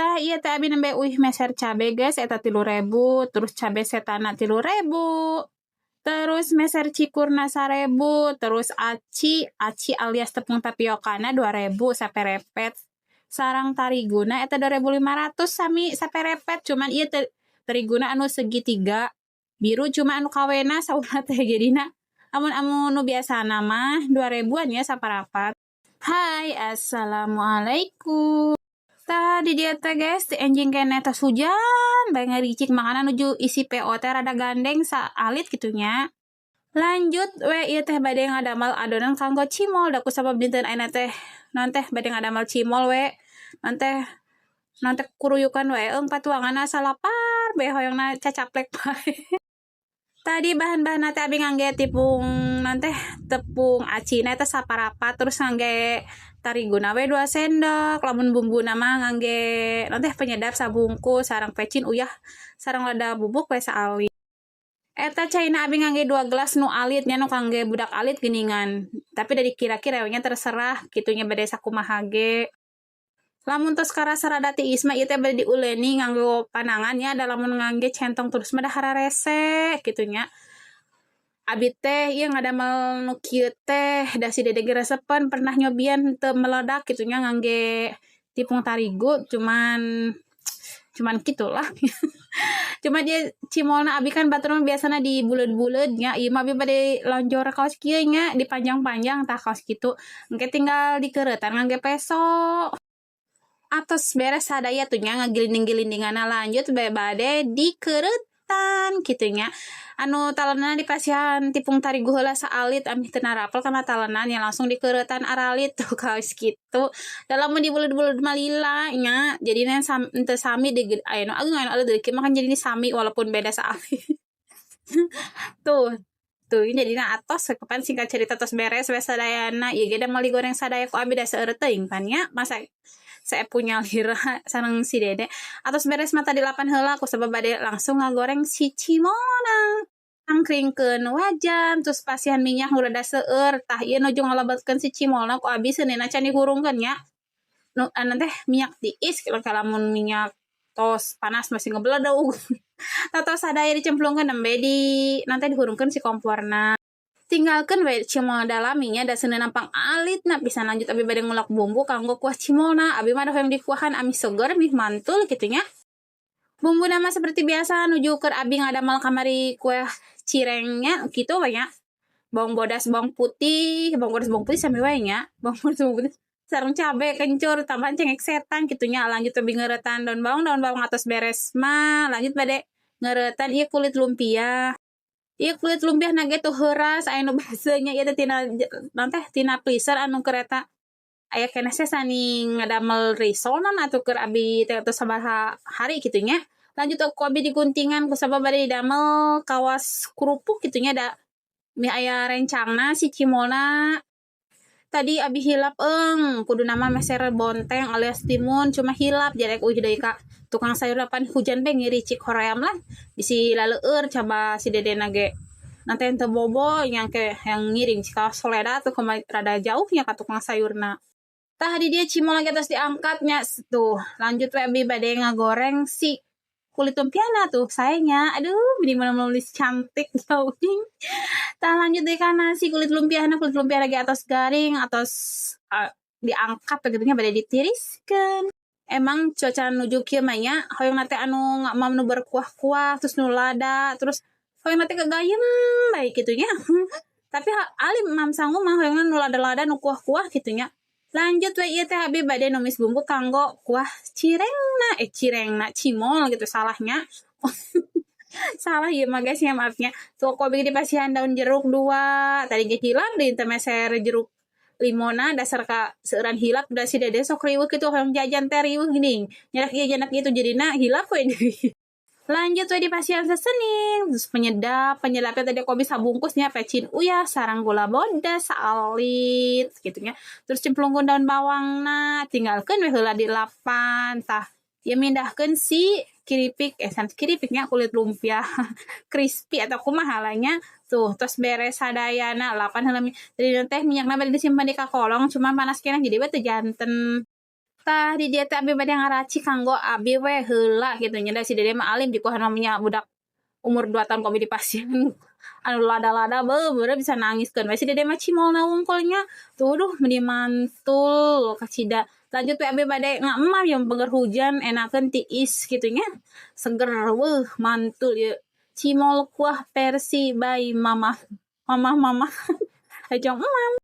Tah, ieu teh abi nembe uih meser cabe, guys, eta 3.000, terus cabe setana 3.000, terus meser cikurna 1.000, terus aci, aci alias tepung tapiokana 2.000 saperepet, sareng tariguna eta 2.500 sami saperepet, cuman ieu tariguna anu segitiga biru, cuma anu kawena saurna teh. Jadina amun amun nu biasana mah 2.000-an ya saparapat. Hai, assalamualaikum. Tadi dia teh, guys, di enjing keneh tos hujan bae ngaricik, makana nuju isi PO teh rada gandeng saalit kitu nya. Lanjut we, ieu teh bade ngadamal adonan kanggo cimol, da kusabab dinten ayeuna teh naon teh bade ngadamal cimol we, naon teh naon teh kuruyukan wae eung patuangan, asa lapar bae, hoyongna cacaplek bae. Tadi bahan-bahanna teh abi ngangge tepung, naon teh, tepung acina eta saparapat, terus ngangge tariguna we 2 sendok, lamun bumbuna mah ngangge naon teh penyedap sabungkus, sareng pecin, uyah, sareng lada bubuk we saalit. Eta caina abi ngangge 2 gelas nu alit nya, nu kangge budak alit geuningan. Tapi dari kira-kira nya terserah kitu nya bade sakumaha ge. Lamun tos karasa rada tiis mah ieu teh bade diuleni nganggo panangan nya, da lamun ngangge centong terus mah da hararese kitu nya. Abi teh ieu ngadamel nu kieu teh da si Dede ge resepeun, pernah nyobian teu meledak kitu nya ngangge tepung tarigu, cuman cuman kitulah. Cuma dia cimolna abi kan batur mah biasana di buleud-buleud nya, ieu mah abi bade lonjor kaos kieu nya, dipanjang-panjang tah kaos kitu. Engke tinggal dikeureutan ngangge peso. Atos beres sadaya tuh nya ngagilinding-gilindinganna, lanjut bae bade dikeureutan kitu nya. Anu talenan dipasihan tepung tarigu heula saalit ameh teu narapel kana talenan nya, langsung dikeureutan aralit tuh kaos kitu. Da lamun dibuleud-buleud mah lila nya, jadina henteu sami di aya nu ageung, aya nu alit deui mah kan jadi sami walaupun beda saalit. Tuh tuh jadina atos kapan singkat cerita tos beres we sadayana, ieu ge da moal digoreng sadaya ku abi, da seueur teuing pan nya, masa saya punya lira sareng si Dede. Atos beres mah tadi 8 heula ku sabab bade langsung ngagoreng si cimolna. Angkringkeun wajan, terus pasihan minyak nu rada seueur. Tah, ieu nuju ngalebetkeun si cimolna ku abi, seuneuna can dihurungkeun nya. Nu anu teh minyak tiis, lamun minyak tos panas masih ngebledug. Tah, tos sadaya dicemplungkeun, nembe di nanti dihurungkeun si komporna. Tinggalkeun we cimol dalaminya, da seuneuna pang alitna bisa. Lanjut abi bade ngulek bumbu kanggo kuah cimolna. Abi mah da hoyong dikuahan ameh seger, mih mantul kitu nya. Bumbuna mah seperti biasa nuju keur abi ngadamel kamari kue cirengnya kitu we nya. Bawang bodas, bawang putih, bawang bodas, bawang putih sami wae nya. Bawang bodas, bawang putih sareng cabe kencur tambahan cengek setan kitu nya. Lanjut abi ngeuretan daun bawang, daun bawang atos beres mah lanjut bade ngeuretan ieu kulit lumpia. Ieu kulit lumpia na ge tuh heuras, aya nu baseuh nya. Ieu teh tina naon teh tina freezer anu kereta aya keneh sani ngadamel risol naon atuh keur abi teh tos sabaraha hari kitu nya. Lanjut ku abi diguntingan ku sabab bade didamel kawas kerupuk kitu nya, da mih aya rencangna si cimolna. Tadi abi hilap eung, kuduna mah meser bonteng alias timun, cuma hilap, jadi uih deui ka tukang sayur depan. Hujan bae ngiricik, hoream lah bisi laleur coba si Dede ge nanti ente bobo yang ke yang ngiring si soleda tuh rada jauh nya ka tukang sayurna. Tah, di dia cimol lagi atas diangkatnya tuh, lanjut we abi bade ngagoreng si kulit lumpiana tuh sayanya. Aduh, ini menulis cantik jauh. Tah, lanjut deh karena si kulit lumpiana, kulit lumpia lagi atas garing atas diangkat begitunya, bade ditiriskan. Emang cuaca nuju kieu mah nya hoyong nate anu nggak mau nu berkuah-kuah, terus nu lada, terus hoyong nate kegayem baik gitu nya. Tapi alim mam sangu mah hoyongna nu lada-lada, nu kuah-kuah gitu nya. Lanjut we, ieu teh abi bade numis bumbu kanggo kuah cirengna, eh, cirengna, cimol gitu. Salahnya salah ieu mah, guys ya, maafnya. Tuh, kok abi dipasihan daun jeruk dua, tadi ge hilap di teh meser jeruk limona, dasar ka seueuran hilap. Udah si Dede sok riweuh kitu, hoyong jajan teh riweuh geuning, nyarak ieu janak gitu, jadina hilap we. Lanjut we dipasihan seasoning, terus penyedap. Penyedapnya tadi aku bisa bungkusnya pecin, uyah, sareng gula bodas saalit gitu nya. Terus cemplungkeun daun bawangna, tinggalkeun we heula di lapan. Tah ya, mindahkeun si kiripik, eh, sanes kiripiknya, kulit lumpia crispy atau kumaha lah nya. Tuh, terus beres sadayana, lapan heula. Jadi teh minyakna bade disimpan di kakolong, cuma panas keneh jadi we teu janten. Tah, di dieu teh abi bade ngaracik kanggo abi we heula kitu nya, da si Dede mah alim dikuahan mah, budak umur 2 tahun ku abi dipasihan anu lada-lada, beuh, bisa nangiskeun we si Dede mah. Cimolna wungkul nya tuh, duh, meni mantul kacida. Lanjut we abi bade ngaemam yang beger hujan, enakeun tiis kitu nya, seger, weuh, mantul ieu cimol kuah versi by mama mama mama. Hayoh, emam.